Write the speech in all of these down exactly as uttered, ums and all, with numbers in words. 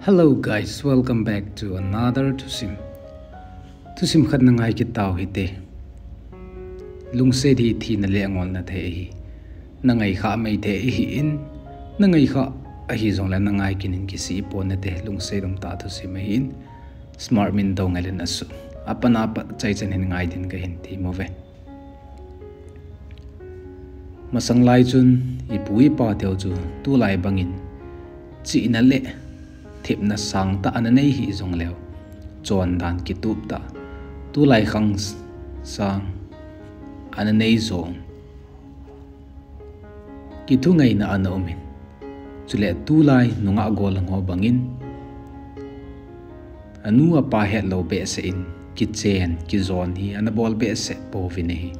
Hello guys, welcome back to another thusim. Thusim khat na ngai kit tau hite. Lungset hi thina le angolna thei ahi. Na ngai kha mai thei ahi in, na ngai kha ahi jongle na ngai kit in kisih pon nate, lungset um tah thusim ahi in. Smart min dou ngai le na su. Apan apat chai chan hin ngai din ka hin thim uve. Masang lai chun ipu ipa teu chu tulai bangin chihna le thepna sangtah ana nei hih jongleu, chondan kitup tah, tulai khang sang ana nei jo, kithungaina ana um in. Chule tulai nungah gollhang ho bangin anu apa hetlou behseh in kichen kijon hi ana bol behseh pouvin ahi.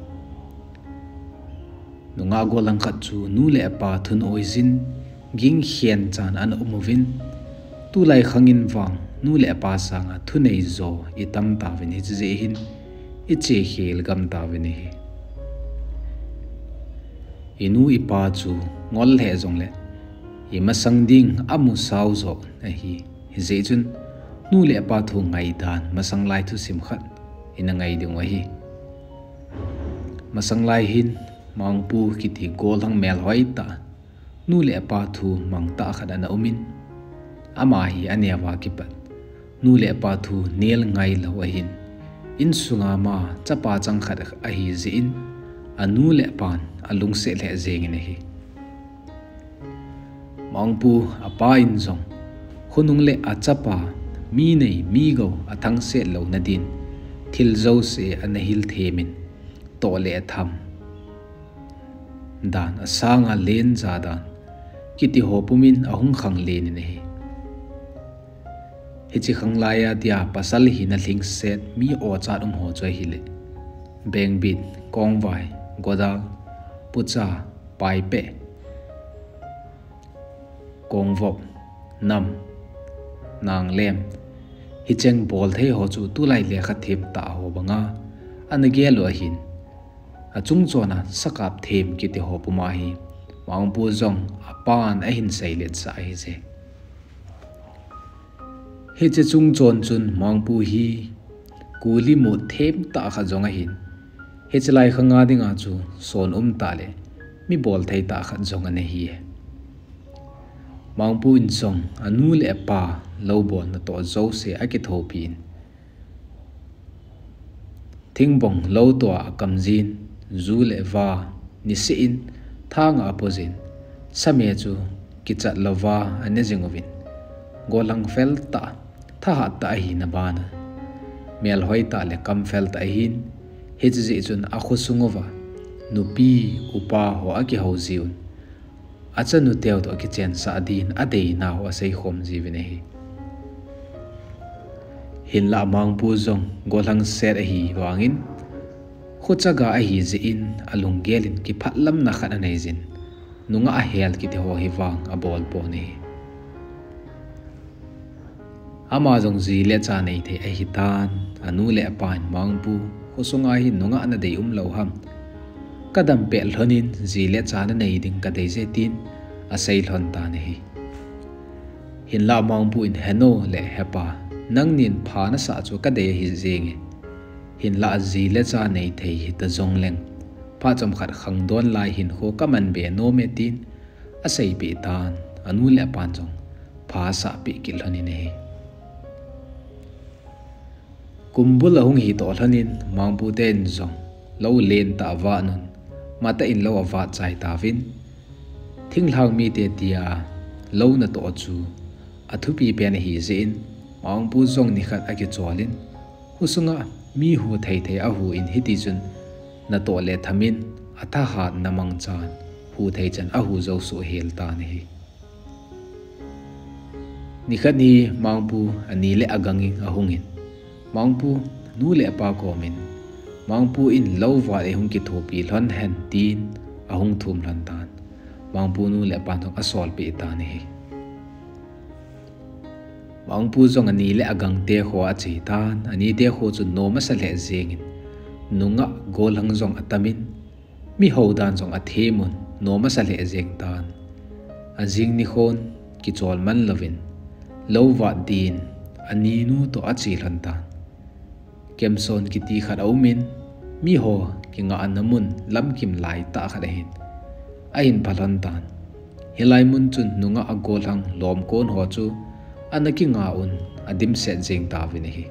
Nungah gollhang khat chu nu le apa thunoiyin gingkhen chan ana um uvin, tulai khangin vang nu le apa sanga thunei jo itam tauvin, hiche jeh hin ichekhel gam tauvin ahi. Inu ipa chu ngol lheh jongle imasang ding amu sao jo ahi. Hijeh chun nu le apa thu ngaidan masang lai thusim khat ina ngai diu ahi. Masang lai hin Mangpu kiti gollhang melhoi tah, nu le apa thu mang tah khat ana um in, ama hi aneo a kipat nu le apa thu nel ngai lou ahin, insunga ama chapa chang khat ahi jeh in, anu le apan alungset lheh jengin ahi. Mangpu apa in jong khonung le achapa, mi nei mi gou athangset louna din thil jouse ana hil them in, toh le tham dan, asanga len ja dan kiti ho pumin ahung khang len in ahi. Hiche khang laiya dia pasal hina lhingset mi ochat um ho chu ahile, bengbit, kongvai, godal, pucha, paipeh, kongvop, nam, nanglem, hicheng bolthei ho chu tulai lekha them tah ho banga ana gel u ahin, achung chona sakap them kiti ho puma hi Mangpu jong apan ahin seiletsah ahije. Hiche chung chon chun Mangpu hi kuli mut them tah khat jong ahin, hiche lai khanga dinga chu son um tah le mi bolthei tah khat jong ana hi e. Mangpu in jong anu le apa lou bolna toh jouse akithopi in, thingbong lou toh akam jin, ju le va niseh in thanga apo jin, same chu kichat louva ane jing uvin, gollhang fel tah, thahat tah ahina bana melhoi tah le kamfel tah ahin, hiche jeh chun akhosung uva nupi upa ho akihou jiuvin, achanu teu toh kichensah din adeinau aseikhom jiuvin ahi. Hinlah Mangpu jong gollhang set ahi vangin, khochaga ahi jeh in alunggel in kiphatlamna khat aneijin, nungah ahel kiti ho hi vang abol pon ahi. Ama jong ji le cha neithei ahitan, anu le apan Mangpu, khosunga hi nungah nadei umlou ham, kadam pet lhonin ji le cha nanei ding kadeije tin asei lhon tan ahi. Hinlah Mangpu in, Henu le hepa, nangnin pha nasah chu kadei ahi jenge. Hinlah ji le cha neithei hita jongleng, phat chomkhat khangdon lai hinkho kamanbe nome tin aseipeh tan, anu le apan jong pha asahpeh kit lhonin ahi. Kumbul ahung hitoh lhonin Mangpu ten jong lou lentah avat un, matah in lou avat chai tauvin, thinglhang mite tia lou natoh chu athupi pen ahi jeh in, Mangpu jong nikhat akicholin, khosunga mi hu theithei ahu in, hitichun natoh le thamin athahatna mangchan hu thei chan ahu jou soh hel tan ahi. Nikhat hi Mangpu ani le agang in ahungin, Mangpu nu le apa komin, Mangpu in lou vat eihung kithopi lhon hen tin ahung thum lhon tan, Mangpu nu le apan jong asolpeh tan ahi. Mangpu jong ani le agangte kho ache tan, anite kho chu nom asa lheh jengin, nungah gollhang jong atamin, mihou dan jong athem un, nom asa lheh jeng tan. Ajing nikhon kichol man louvin, Lou vat din aninu toh ache lhon tan. Kemson kiti khat aumin, miho kingahna mun lamkim lai tah khat ahin, ahin pha lhon tan. Hilai mun chun nungah gollhang lomkon ho chu ana kingah un adimset jeng tauvin ahi.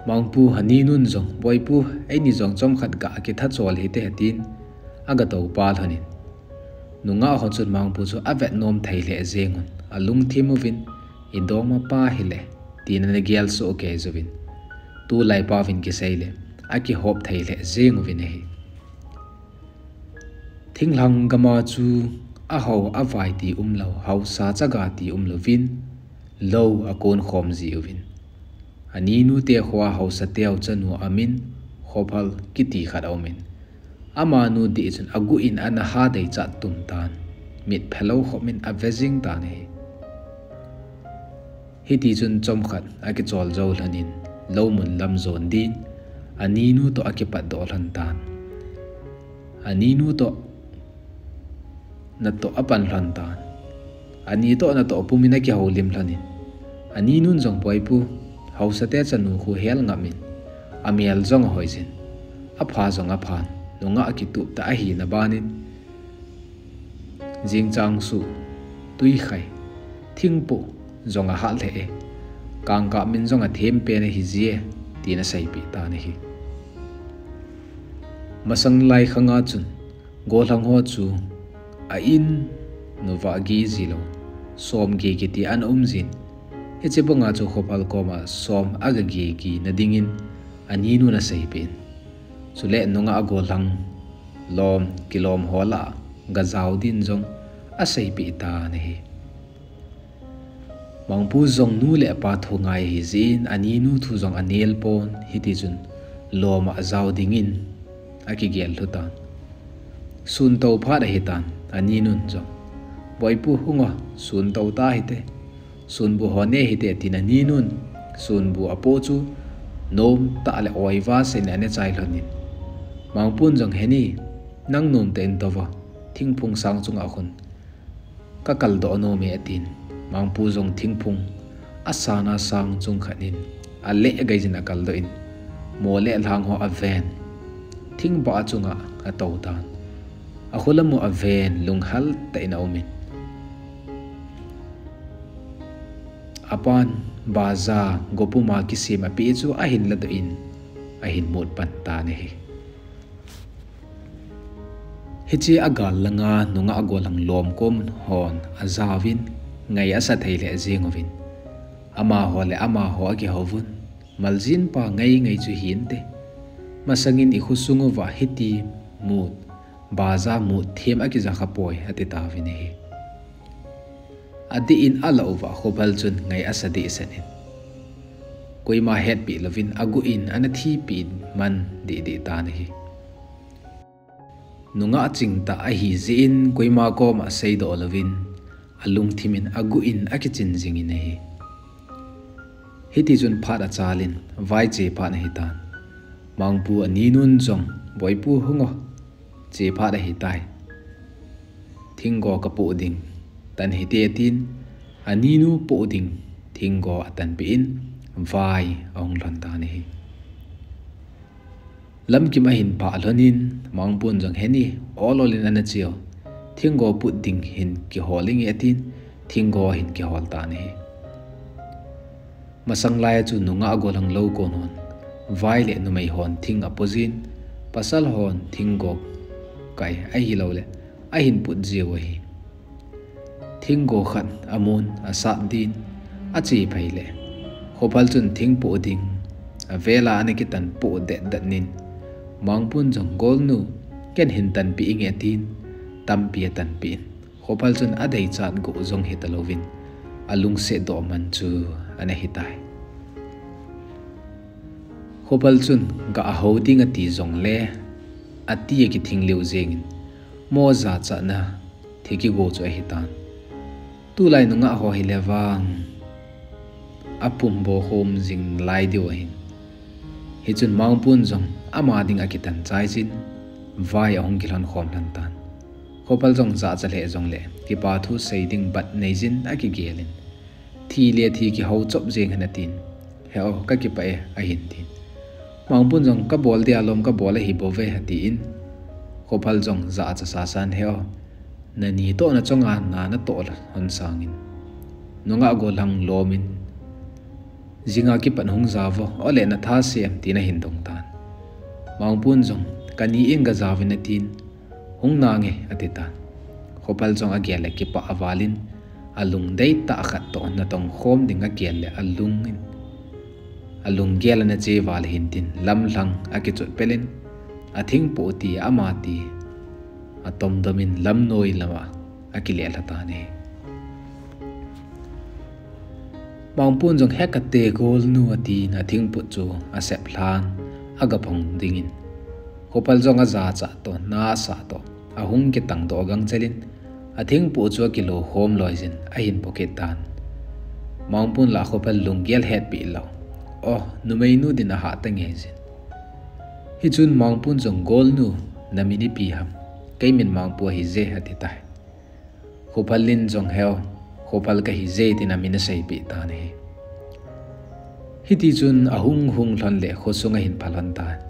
Mangpu aninun jong, Boipu, eini jong chomkhat gah kitha chol hite, tin aga toupa lhonin. Nungah ho chun Mangpu chu avet nom thei lheh jengun, alungthim uvin, idongma pa hile, tin ana gelsoh kei uvin. Tulai pauvin kisei le, akihop thei lheh jeng uvin ahi. Thinglhang gama chu ahao avai ti umlou, haosa chaga ti umlouvin, lou akon khom jiuvin. Aninu te khoa haosa teu chanu amin Khophal kiti khat aumin. Amanu dih chun aguh in ana ha deichat tum tan. Mit phelou khopin ave jing tan ahi. Hiti chun chomkhat akichol jou lhonin, lou mun lam jon din, aninu toh akipat doh lhon tan. Aninu toh natoh apan lhon tan. Ani toh natoh pumin akihoulim lhonin. Aninun jong, Boipu, haosa te chanu khu hel ngapin, amel jong ahoijin, apha jong aphan, nungah akitup tah ahina banin, jingchang suh, tuikhai, thingpoh jong ahat lheh e, kangkah min jong athem pen ahi jie, tin aseipeh tan ahi. Masang lai khanga chun, gollhang ho chu a in nuvah gi jilou, som gi kiti ana um jin. Hiche banga chu Khophal koma som aga gi gina dingin aninun aseipeh in. Chule nungah gollhang lom kilom ho lah a gajao din jong aseipeh tan ahi. Mangpu jong nu le pa thu ngai ahi jeh in, aninu thu jong anel pon, hiti chun lom a jao dingin akigel lhu tan. Sun to phat ahitan, aninun jong, Boipu, hung o, sun to ta hite, sunbu ho ne hite, tin aninun sunbu apoh chu nom tah le oiva seh in ana chai lhonin. Mangpun jong, Heni, nang nom tah in to va, thingphung sang chunga khun kakal doh nom e, atin. Mangpu jong thingphung asana sang chung khat in aleh gei jin akal doh in, mo le lhang ho aven, thingbah chunga atou tan. Akholam u aven, lunghal tah in aumin, apan baja gopuma kisem apeh chu ahin ladoh in ahin mut pan tan ahi. Hiche agal langa nungah gollhang lom kom hon ajaovin, ngai asa thei lheh jeng uvin. Amaho le amaho akihouvun, Maljin pa ngai ngai chu hinte. Masangin ikhosung uva hiti mut, baja mut them akija khapoi, ati tauvin ahi. Adih in alah uva Khophal chun ngai asa dehset in, koima hetpeh louvin aguh in ana thipeh in man dehdeh tan ahi. Nungah chingtah ahi jeh in koima koma seidoh louvin, alungthim in aguh in akichin jingin ahi. Hitichun phat achalin, vai che phat ahitan. Mangpu aninun jong, Boipu hung o, che phat ahitai. Thinggo kapoh ding tan hite, tin aninu poh ding thinggo atanpeh in, vai ahung lhon tan ahi. Lamkim ahin phah lhonin, Mangpun jong, Heni, ol ol in ana cheu, thinggo put ding hin kihol inge, atin, thinggo ahin kihol tan ahi. Masang lai a chu nungah gollhang lou kon hon, vai le numei hon thing apoh jin, pasal hon thinggo kai ahilouleh ahin put jiu ahi. Thinggo khat amun asat din ache phei le, Khophal chun thing poh ding avela ana kitan poh det det nin, Mangpun jong, Golnu, ken hin tanpeh inge, atin, tampi atanpeh in, Khophal chun adeichat goh jong hitalouvin, alungset doh man chu ana hitai. Khophal chun gah hou ding ati jongle, ati akithing lheh jengin, mo jachatna thi kigo chu ahitan. Tulai nungah ho hile vang apum bokhom jing lai diu ahin. Hichun Mangpun jong ama ding akitan chai chin, vai ahung kilhon khom lhon tan. Khophal jong jacha lheh jongle, kipa thu sei ding bat neijin akigelin, thi le thi kihou chop jeng hen atin. He o, kakipah e, ahin tin. Mangpun jong kabol dia lom kabol ahi bouve atin. Khophal jong jacha sasan, he o, nani toh nachonga na natoh hon sangin, nungah gollhang lomin, jinga kipat hung jao vo, ole natha sem, tin ahin dong tan. Mangpun jong, kani in gajaovin atin. Hung nange, ati tan. Khophal jong agel le kipah avalin, alung deitah khat toh natong khom ding agel le alungin, alunggel ana che val hin tin, lamlhang akichot pelin, athingpoh ti ama ti atomdomin lamnoi lama akilelha tan ahi. Mangpun jong, he kate golnu, atin athingput chu asep lhan agaphong dingin, Khophal jong ajachat toh, nasah toh, ahung kitang doh gangchelin, athingpoh chu akilo khom loijin ahin po kit tan. Mangpun lah Khophal lunggel hetpeh lou, o, numeinu din ahahta ngeijin. Hichun Mangpun jong, golnu, namin ipi ham? Keimin Mangpu ahije, ati tai. Khophal in jong, he o, Khophal kahije, tin amin aseipeh tan ahi. Hitichun ahung hung lhon le khosung ahin pha lhon tan.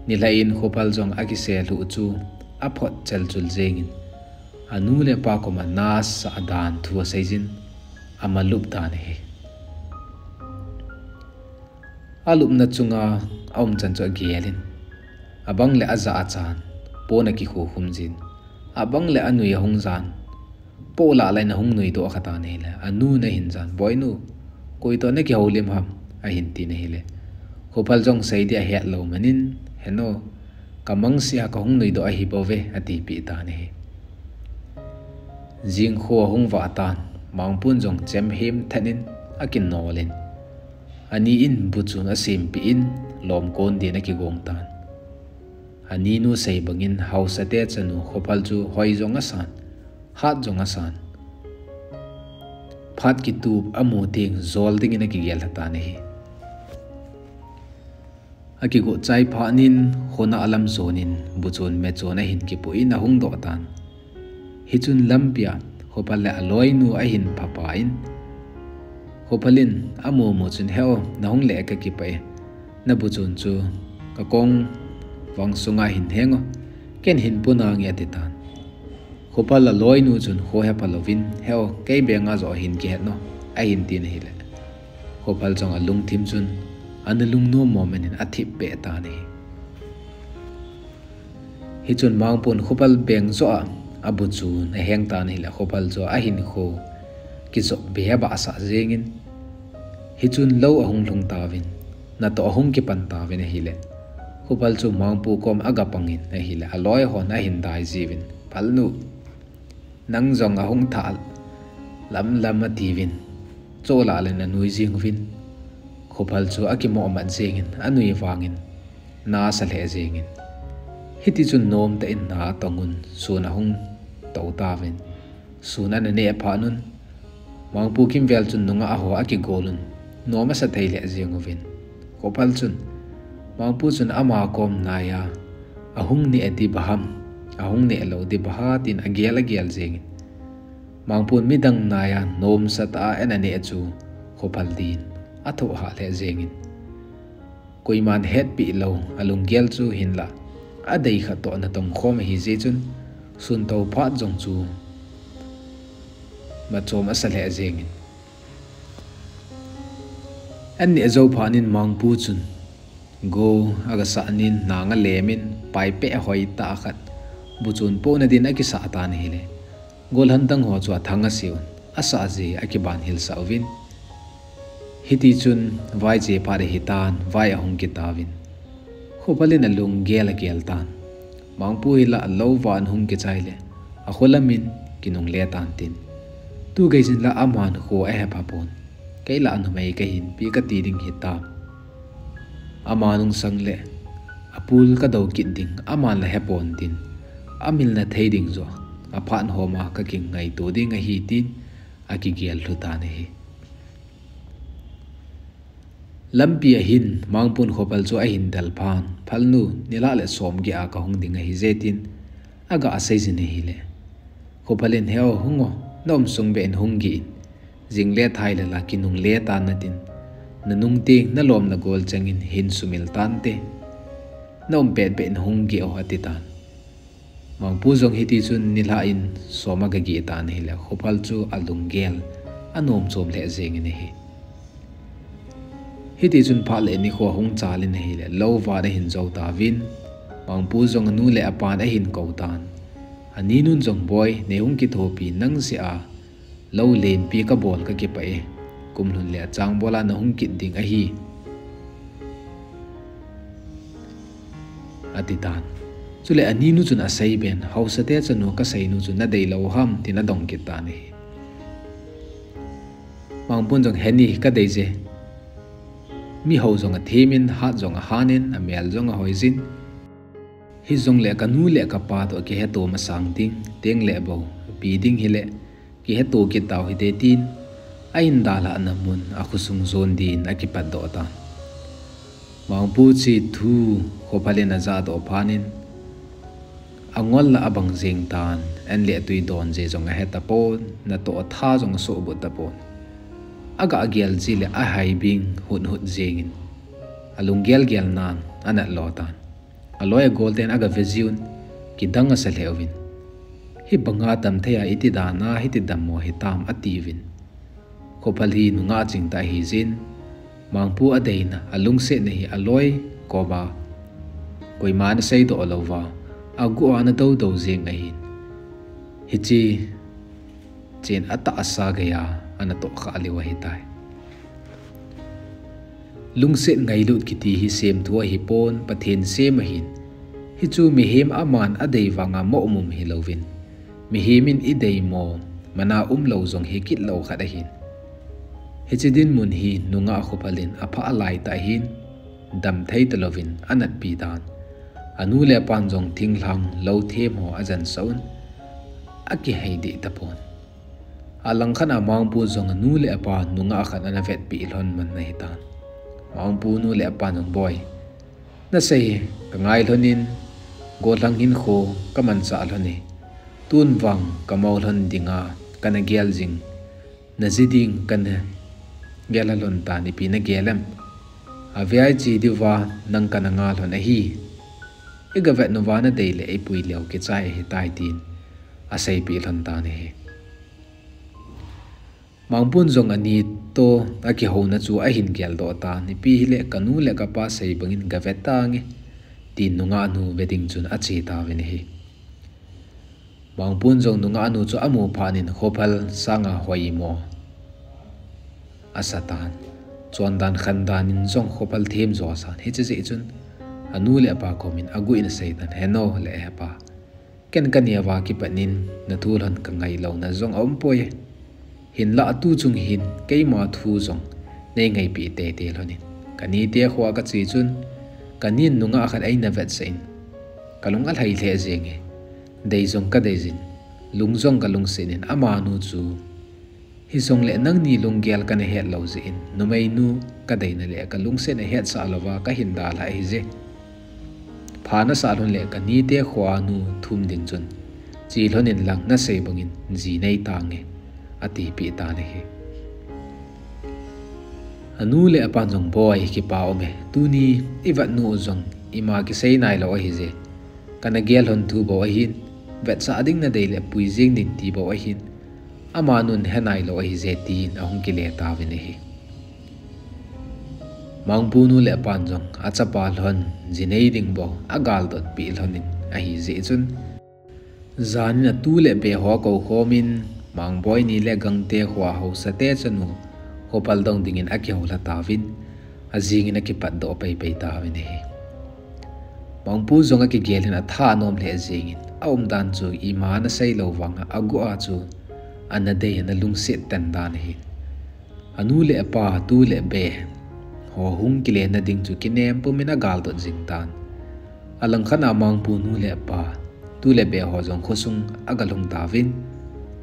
Nilhah in Khophal jong akiselhuh chu aphot chelchul jengin, anu le apa koma nasah dan thu aseijin, amalup tan ahi. Alupna chunga aumchan chu agelin, abang le ajachan pon akikhukhum jin, abang le anui ahung jan, poh lah lah in ahung nuidoh kha tan ahile, anun ahin jan, boinu, koi toh nakihoulim ham? ahin tin ahile, Khophal jong sei dia ahetlou manin, he o, kamangse a kahung nuidoh ahi bouve, atipeh tan ahi. Jingkho ahung vah tan, Mangpun jong chemhem thatin akinolin, ani in buchun asempeh in, lomkon din akigong tan. Aninu sei bangin haosate chanu Khophal chu hoi jong asan, hat jong asan, phat kitup amu teng jol dingin akigelha tan ahi. Akigot chai phatnin, khonah lam jonin, buchun mechun ahin kipoh in ahung doh tan. Hichun lampia Khophal le aloinu ahin phapa in, Khophal in amu mu chun, he o, nahung le kakipah e, nabuchun chu kakong vang sunga hin heng o, ken hin po nange, ati tan. Khophal aloinu chun khohepha louvin, he o, kei benga joh hin kihet no, ahin tin ahile, Khophal jong alungthim chun ana lungnom mo manin athip peh tan ahi. Hichun Mangpun Khophal beng joh a abuchun aheng tan ahile, Khophal chu ahinkho kijop be abahsah jengin, hichun lou ahung lhung tauvin, natoh ahung kipan tauvin ahile, Khophal chu Mangpu kom agapangin ahile, aloi hon ahin dai jiuvin, Phalnu, nang jong ahung thah lamlam atiuvin, choh lah lah in anui jing uvin. Khophal chu akimoh mat jengin, anui vangin nasa lheh jengin, hitichun nomtah in na atongun, sun ahung tou tauvin. Sun ana neh phatnun, Mangpu kimvel chun nungah ho akigolun, nom asa thei lheh jeng uvin. Khophal chun, Mangpu chun ama kom naiya ahung neh ding baham, ahung neh lou ding baha, tin agel agel jengin, Mangpun midang naiya nomsatah a ana neh chu Khophal din athoh hah lheh jengin, koiman hetpeh lou alunggel chu hinlah, adei khat toh natong khom ahijeh chun, sun tou phat jong chu machom asa lheh jengin, an neh jou phatnin Mangpu chun go agasah nin, nang alemin, paipeh hoitah khat buchun pohna din akisah tan ahile, gollhang dang ho chu athang aseuvin, asah jeh a akiban hilsah uvin. Hitichun vaiche phat ahitan, vai ahung kitauvin, Khophal in alunggel agel tan. Mangpu hi lah lou van hung kichai le, akho lamin kinungle tan tin, tu geijin lah aman kho ahepha pon, kei lah numei kahin, ipi kati ding hitam? Ama nungsang le apul kadou kit ding aman la hepon tin, amilna thei ding joh aphat homa kakingaito ding ahi, tin akigel lhu tan ahi. Lampi ahin Mangpun Khophal chu ahin del phan, Phalnu, nilah le somget a kahung ding ahije, tin aga seijin ahile, Khophal in, "He o, hung o, na um sung beh in hung geh in. Jing le thai le la kinung le tan natin. Na nung teng na lom na gol chang in hin sumil tante. Na um pet beh in hung geh o," ati tan. Mangpu jong hiti chun nilhah in som aga geh tan ahile, Khophal chu alunggel anom chom lheh jeng in ahi. Hiti chun phat le nikho ahung chal in ahile, lou vat ahin jou tauvin, Mangpu jong anu le apan ahin kou tan. Aninun jong, "Boi, nei hung kithopi nang jeh a lou lenpi kabol kakipah e. Kum lhun le achang bol a nahung kit ding ahi," ati tan. Chule aninu chun asei ben, "Haosate chanu kaseinu chu nadei lou ham?" tin adong kit tan ahi. Mangpun jong, "He ni, kadei je. Mi hou jong athem in, hat jong ahan in, amel jong ahoi jin. Hijongle kanu le kapa toh kiheto masang ding, teng le bou pi ding hile, kiheto kit tau hite," tin a-in dalhahna mun akhosung jon din akipatdoh tan. Mangpu chu thu Khophal in ajahdoh phat in, angol la abang jeng tan, an le tui don je jong ahe tapon, natoh tha jong asohbut tapon. Aga gel ji le ahai bing huthut jeng in, alunggel gel nan anat lo tan. Aloi agol ten aga ve jiuvin, kidang asa lheh uvin, "Hi banga damthei a iti dan a hiti dammo hitam," atiuvin. Khophal hi nungah chingtah ahi jin, Mangpu adeina, alungsetna hi aloi koma koiman aseidoh louva, aguh a ana doudou jeng ahin. Hiche chen atahsa geiya ana tohkhah lheh u ahitai. Lungset ngailut kiti hi semthu ahipon, Pathen sem ahin. Hichu mihem aman adei vanga moh mum hilouvin, mihem in ideimo mana umlou jong hikit lou khat ahin. Hiche dinmun hi nungah Khophal in aphah laitah hin, damthei talouvin anatpi tan. Anu le apan jong thinglhang lou them ho ajansah un, akihei deh tapon. Alangkhat a Mangpu jong anu le apa nungah khat ana vetpi lhon man ahitan. Mangpu nu le apan jong, "Boi, nasei kangai lhon in, gollhang hinkho kamanchah lhon e. Tun vang kamou lhon dinga kana gel jing, naji ding kana gel lhon tan, ipi nagel em? Avei che diuva nang kana nga lhon ahi. Iga vet uva nadei le ipui leu kichai ahitai," tin aseipi lhon tan ahi. Mangpun jong ani toh akihouna chu ahin geldoh tan, "Ipi hile kanu le kapa sei bangin gave tange," tin nungah nu ve ding chun ache tauvin ahi. Mangpun jong nungah nu chu amu phat in Khophal sanga hoimo asa tan. Chondan khandan in jong Khophal themjo asan. Hiche jeh chun anu le apa komin aguh in asei tan, "He nu le he pa, ken kaneo va kipat in nathu lhon kangai louna jong aumpoi. Hinlah tu chung hin keima thu jong nei ngaipi teitei lhon in. Kanite khoa kache chun kanin nungah khat eina vetsah in, kalung alhai lheh jenge. Dei jong kadei jin, lung jong kalungset in, amanu chu hijongle nangni lunggel kana het lou jeh in, numeinu kadeina le kalungsetna hetsah louva kahin dalha ahije. Pha nasah lhon le kanite khoa nu thum ding chun che lhon in lang nasei bangin ji nei tange," atipeh tan ahi. Anu le apan jong, "Boi, kipa ume. Tuni ivet nu u jong ima kisei nailou ahije. Kana gel lhon thu bou ahin, vetsah ding nadei le pui jeng ding ti bou ahin, amanun he nailou ahije," tin ahung kile tauvin ahi. Mangpu nu le apan jong achapa lhon ji nei ding bou agaldotpi lhon in ahi jeh chun, jan in atu le be ho akou khomin, Mangboi ni le Gangte khoa haosate chanu Khophal dong dingin akihoulha tauvin, ajing in akipatdoh peipei tauvin ahi. Mangpu jong akigel in atha anom lheh jeng in, aumdan chu ima ana sei lou vanga aguh a chu ana dei ana lungset tan dan ahi. Anu le apa, tu le be ho hung kile na ding chu kinem pumin agaldot jing tan. Alangkhat a Mangpu nu le apa, tu le be ho jong khosung agalhung tauvin,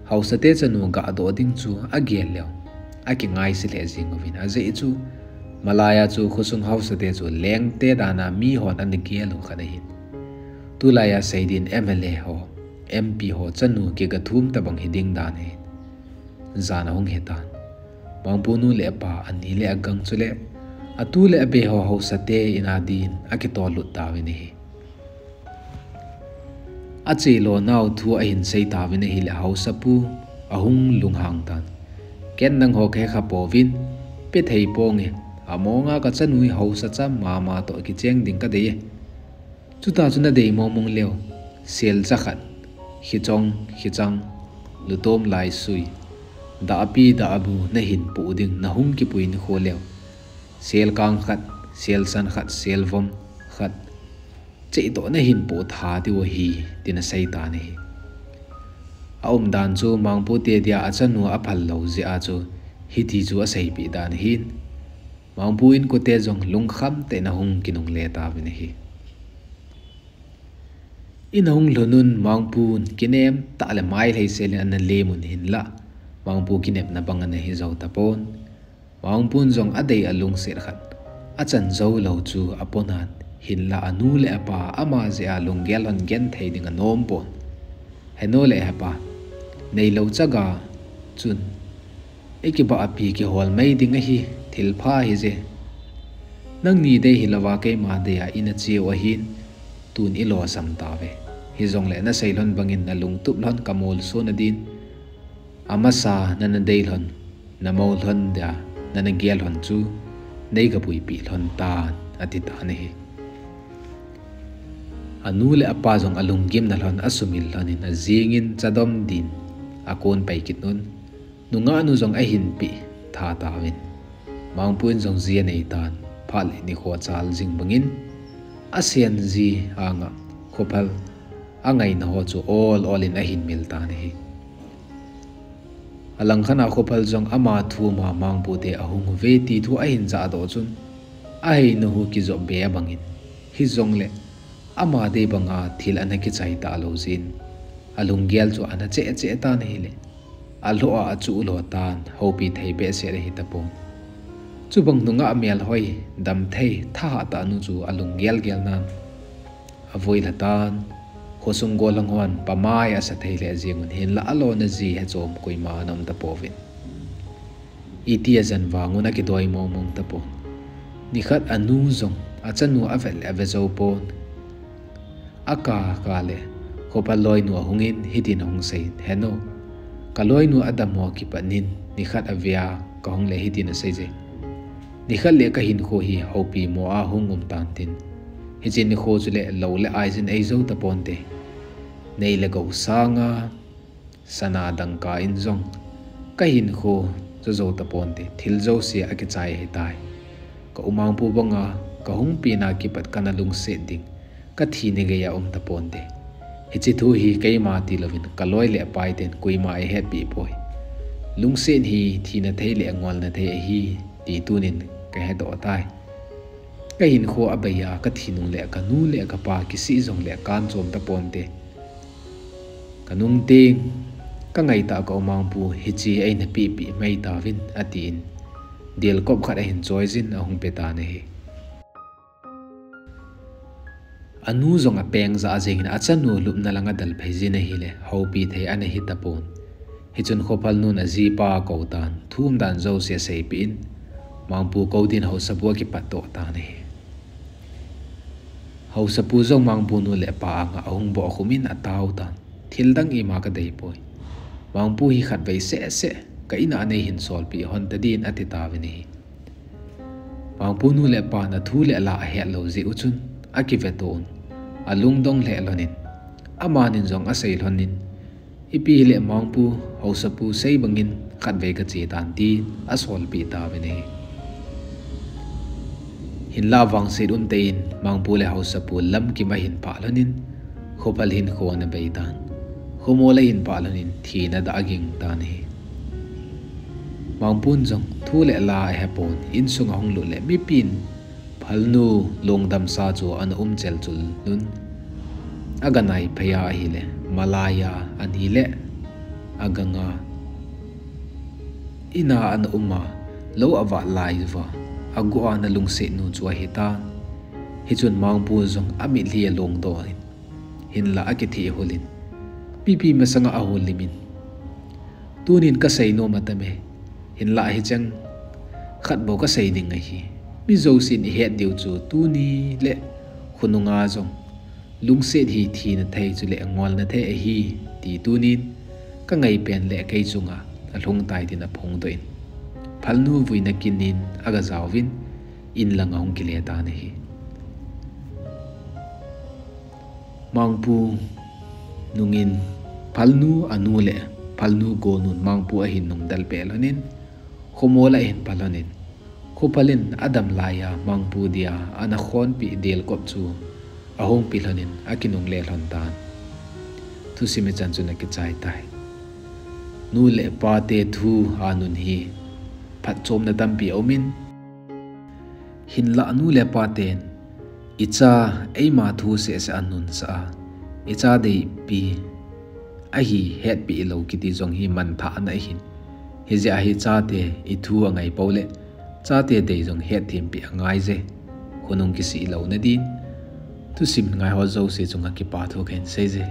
haosate chanu gahdoh ding chu agel leu, akingaise lheh jeng uvin, ajeh chu malai a chu khosung haosate chu lengte dan a mihon ana gel u khat ahin. Tulai a sei din M L A ho, M P ho chanu kiga thum tabang hiding dan ahi. Jan ahung hitan. Mangpu nu le apa, ani le agang chule atu le abe ho haosate in adin akitolut tauvin ahi. Achelo nau thu ahin sei tauvin ahile haosapu ahung lunghang tan. Ken nangho kahe kha pouvin, pe thei ponge, amonga kachanu hi haosa cham mama toh kicheng ding kadei e. Chuta chu nadei mong mong leu, sel cha khat, khichong, khichang, lutom laisui, dahpi, dahbu nahin poh ding nahung kipui nikho leu. Sel kang khat, sel san khat, sel vom khat, cheh toh nahin poh tha diu ahi, tin asei tan ahi. Aumdan chu Mangpu te dia achanu aphal lou jeh a chu hiti chu aseipeh dan ahin. Mangpu inkote jong lungkham tah in ahung kinungle tauvin ahi. In ahung lhun un Mangpun kinem tah le mai lhei sel in ana lem un hinlah Mangpu kinepna bang ana hi jou tapon. Mangpun jong adei alungset khat achan jou lou chu aponan, hinlah anu le apa ama jeh a lunggel hon genthei ding anom pon. Henu le hepa, neilou chaga chun ikibahpi kihol mai ding ahi, thilpha hije. Nangni dei hilouva keima dei a ina cheu ahin, tun ilosam tauve. Hijongle nasei lhon bangin nalungtup lhon kamolso nadin, amasa nana dei lhon, namou lhon dia nana gel lhon chu neiga puipi lhon tan, ati tan ahi. Anu le apa jong alunggimna lhon asumil lhon in ajingin chadom din akon pai kit un, nungah nu jong ahin peh tha tauvin. Mangpu in jong ji anei tan, phat le nikho chal jing bangin, asen ji anga khophal angaina ho chu ol ol in ahin mil tan ahi. Alangkhat a khophal jong ama thum a Mangpu te ahung uve ti thu ahin jahdoh chun, aheinu hu kijop be abangin, hijongle ama dei banga thil ana kichai talou jeh in, alunggel chu ana cheh cheh tan ahile, alhoh a achuh lo tan, houpi thei behseh ahi tapon. Chubang nungah melhoi, damthei, thahat tah nu chu alunggel gel nan avui lha tan, khosung gollhang hon pamai asa thei lheh jeng un, hinlah alona ji hechom koima ana um tapouvin. Iti ajan vang un akidoi mong mong tapon. Nikhat anu jong achanu avet le ave jou pon. Aka kah le khophal loinu ahungin hitin ahung seiyin, Henu, kaloinu adammo kipat in nikhat avea kahung le hitin aseije, Nikhat le kahinkho hi houpi mo a hung um tan tin, hiche nikho chule lou le aijin eijou taponte. Nei le gou sanga sana dangka in jong kahinkho jou jou taponte, thil jouse akichai ahitai. Ka u Mangpu banga kahung penna kipat kana lungset ding kathi ni geiya um taponte. Hiche thu hi keima tilouvin kaloi le apai ten koima eihetpeh poi. Lungset hi thina thei le ngolna thei ahi ti tunin kahedoh tai. Kahinkho abeiya kathi nung le kanu le kapa kisih jongle kanchom taponte. Kanung teng kangaitah ka u Mangpu hiche eina pehpeh mai tauvin, atin, delkop khat ahin choiyin ahung petan ahi. Anu jong apeng jah jengin achanu lupna lang adel phei jin ahile, houpi thei ana hi tapon. Hichun khophalnun ajipa akoutan, thu umdan jouse aseipeh in, Mangpu kou din haosapu akipatdoh tan ahi. Haosapu jong Mangpu nu le pa anga ahung bohkhumin ataotan, thildang ima kadeipoi. Mangpu hi khatvei sehseh ka in'a neihin solpeh hon tadin, atitauvin ahi. Mangpu nu le pan athu le ala ahetlou jeh u chun, akiveto un, alungdong lheh lhonin, amanin jong asei lhonin, ipi hile Mangpu, haosapu sei bangin khatvei kachetan tin asolpeh tauvin ahi. Hinlah vangset umtah in Mangpu le haosapu lamkim ahin phah lhonin, khophal hinkho ana beitan, khomol ahin phah lhonin thina dah agingtan ahi. Mangpun jong thu le la ahepon, insunga hunglut le mipin phalnu lungdamsa chu ana umchel chul un, aganai pheiya ahile, malaiya anile aganga in'a ana uma, lou avat lai uva aguh a ana lungsetnu chu ahitan. Hichun Mangpu jong amitlhi alongdoh in, hinlah akithehhulin, Pipi masanga ahol limin, tunin kasei nom atame, hinlah hicheng khat bou kasei ding ahi. Mi jousen ihet diu chu tuni le khonunga jong lungset hi thina thei chule ngolna thei ahi, ti tunin kangai pen le kei chunga alhungtai tin aphongdoh in, phalnu vuina kinin aga jaovin, in langa hung kile tan ahi. Mangpu nungin phalnu anu le phalnu gonun Mangpu ahin nungdel peh lhonin, khomol ahin phal lhonin, khophal in adam laiya Mangpu dia ana khonpi delkop chu ahungpi lhonin akinungle lhon tan. Thusim hichan chun akichai tai. Nu le pate thu anun hi phatchomna tampi aumin, hinlah nu le paten icha eima thu sehseh anunsah a, icha deipi ahi hetpeh lou kiti jong hi manthahna ahin. Hijeh a hi chate ithu angai pou le, chate dei jong hetthempeh angaije. Khonung kisih louna din thusim ngaiho jouse chunga kipa thu kahin seije.